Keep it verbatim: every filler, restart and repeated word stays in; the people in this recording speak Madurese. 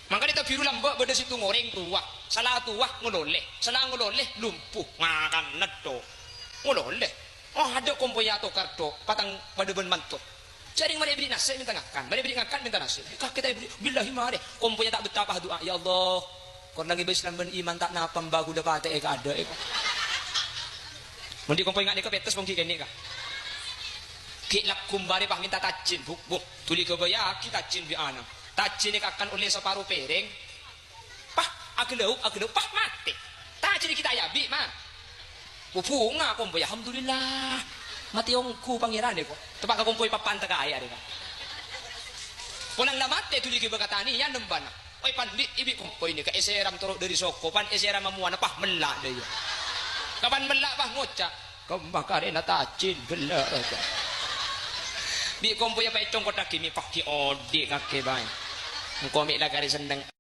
Mangkana tabiru lambâ' bâdâ sèttong orèng towa. Sala towa ngololè, sala ngololè lumpuh, ngakan neddo. Ngololè. Oh, adâ' kompoyya tokar, Dok, patang padâ bân manto. Jhâ' rèng marè èberri' nasè' mènta ngakan, marè èberri' ngakan mènta nasè'. Kakè ta' èberri', billahi marè. Kompoyya ta' bettapa, du'a, "Ya Allah, kor la ngèbâ Islam bân iman ta' napa mbâ ghulâ patè'è kaadâ', kok." Mon dhi' kompoy nga' nèka pèttes, mon ghi' kènè', ka. Ghi' lagghu marè pas mènta tajin, Bu', Bu'. Dhuli ghâbâyyâghi tajin bi' ana'. Tajin èkakan ollè saparo pèrèng. Pas, aghâlâuk, aghâlâuk, pas matè. Tajin ghi' ta' èabi', Ma. Bu-, bhunga kompoy, alhamdulillah. Matè ongghu Pangèran, kok. Teppa' ka kompoy papan tekaè arèya. Polana la matè dhuli ghibâ ka tanèyan nembhâna. Oi, pan dhi' bi' kompoy nèka èsèram toro' dâri soko, pan èsèram mowana, pas mella' dâ' iyâ. Kapan mella' pas ngoca', "Kemma karèna tajin ghellâ'." Bi' kompoyya pas ècongkottaghi mè' paghi' odi' kakè bhâi. Engko' mè' la karè senneng.